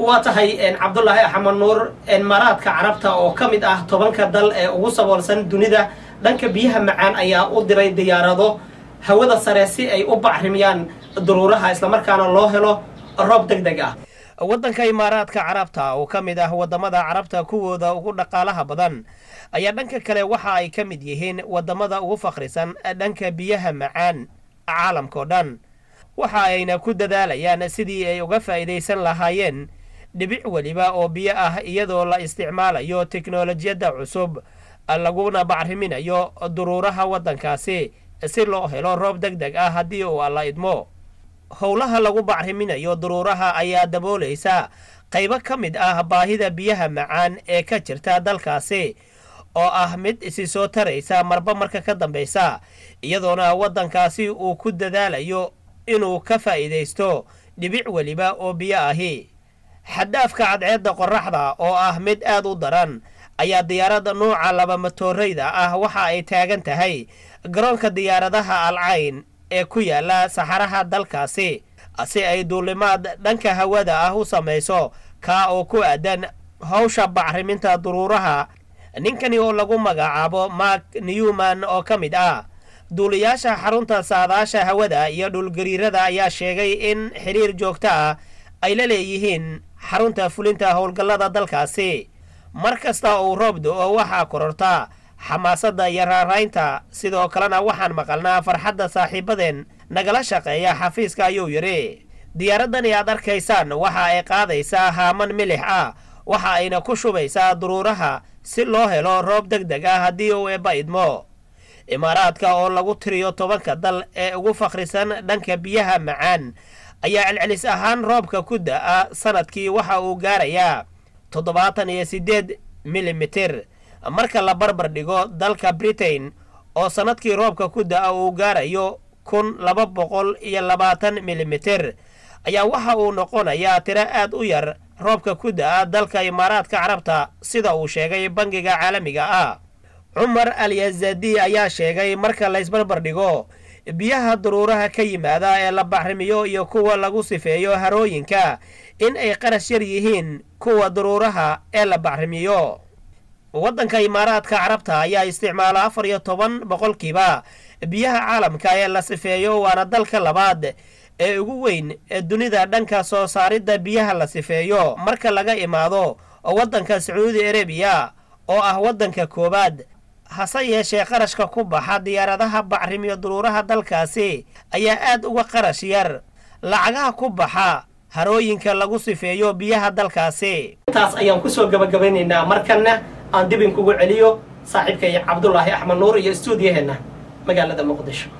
Waa tahay, Cabdulaahi Axmed Nuur. Imaaraadka Carabta oo ka mid ah 10-ka dal ee ugu saboolsan dunida dhanka biyaha macaan ayaa u diray diyaarado hawada sare si ay u bacrimiyaan duruuraha, islamarkaana loo helo roob deg deg ah. Waddanka Imaaraadka Carabta oo ka mid ah waddamada Carabta kuwooda ugu dhaqaalaha badan ayaa dhanka kale waxa ay ka mid yihiin waddamada ugu fakhrisan dhanka biyaha macaan caalamka oo dhan. Waxa ayna ku dadaalayaan sidii ay uga faa'iidaysan lahaayeen dhibic weliba oo biyo ah, iyadoo la isticmaalayo teknolojiyadda cusub laguna bacriminayo duruuraha waddankaasi si loo helo roob deg deg ah haddii uu Alla idmo. Howlaha lagu bacriminayo duruuraha ayaa daboolaysa qaybo ka mid ah baahida biyaha macaan ee ka jirta dalkaasi oo ah mid isi soo taraysa marba marka ka dambaysa, iyadoona waddankaasi uu ku dadaalayo inuu ka faa'iidaysto dhibic weliba oo biyo ahi. Xaddaafka cadceedda qorraxda oo ah mid aad u daran ayaa diyaaradda nuuca laba matooreyda ah waxa ay taagan tahay garoonka diyaaradaha Alcayn ee ku yaala saxaraha dalkaasi si ay duulimaad dhanka hawada ah u samayso, kaa oo ku aadan hawsha bacriminta duruuraha. Ninkani oo lagu magacaabo Mark Newman oo ka mid ah duuliyaasha xarunta saadaasha hawada iyo dhulgariirada ayaa sheegay in xiriir joogto ah ay la leeyihiin xarunta fulinta howlgallada dalkaasi. Mar kasta uu roob do-o waxaa korortaa xamaasadda iyo raaraynta, sidoo kalena waxaan maqalnaa farxadda saaxiibadeen nagala shaqeeya xafiiska, ayuu yidhi. Diyaaradani aad arkaysaan waxa ay qaadaysaa haaman milix ah, waxa ayna ku shubaysaa duruuraha si loo helo roob deg deg ah haddii uu Eebba idmo. Imaaraadka oo lagu tiriyo 10-ka dal ee ugu fakhrisan dhanka biyaha macaan ayaa celcelis ahaan roobka ku da'a sanadkii waxa uu gaarayaa 78 milimitir, marka la barbar dhigo dalka Britain oo sanadkii roobka ku da'a uu gaarayo 1220 milimitir, ayaa waxa uu noqonayaa tiro aad u yar roobka ku da'a dalka Imaaraadka Carabta, sida uu sheegay Bangiga Caalamiga ah. Cumar Alyazadi ayaa sheegay marka laysbarbar dhigo biyaha duruuraha ka yimaada ee la bacrimiyo iyo kuwa lagu sifeeyo harooyinka in ay qarash yar yihiin kuwa duruuraha ee la bacrimiyo. Waddanka Imaaraadka Carabta ayaa isticmaala 14% biyaha caalamka ee la sifeeyo, waana dalka labaad ee ugu weyn ee dunida dhanka soo saaridda biyaha la sifeeyo marka laga imaado waddanka Sacuudi Arabiya oo ah waddanka koowaad. Hase yeeshee qarashka ku baxa diyaaradaha bacrimiyo duruuraha dalkaasi ayaa aad uga qarash yar lacagaha ku baxa harooyinka lagu sifeeyo biyaha dalkaasi. Intaas ayaan kusoo gabagabaynaynaa. Markanna aan dib inkugu celiyo saaxiibkay Cabdulaahi Axmed Nuur iyo istuudiyaheenna magaalada Muqdisho.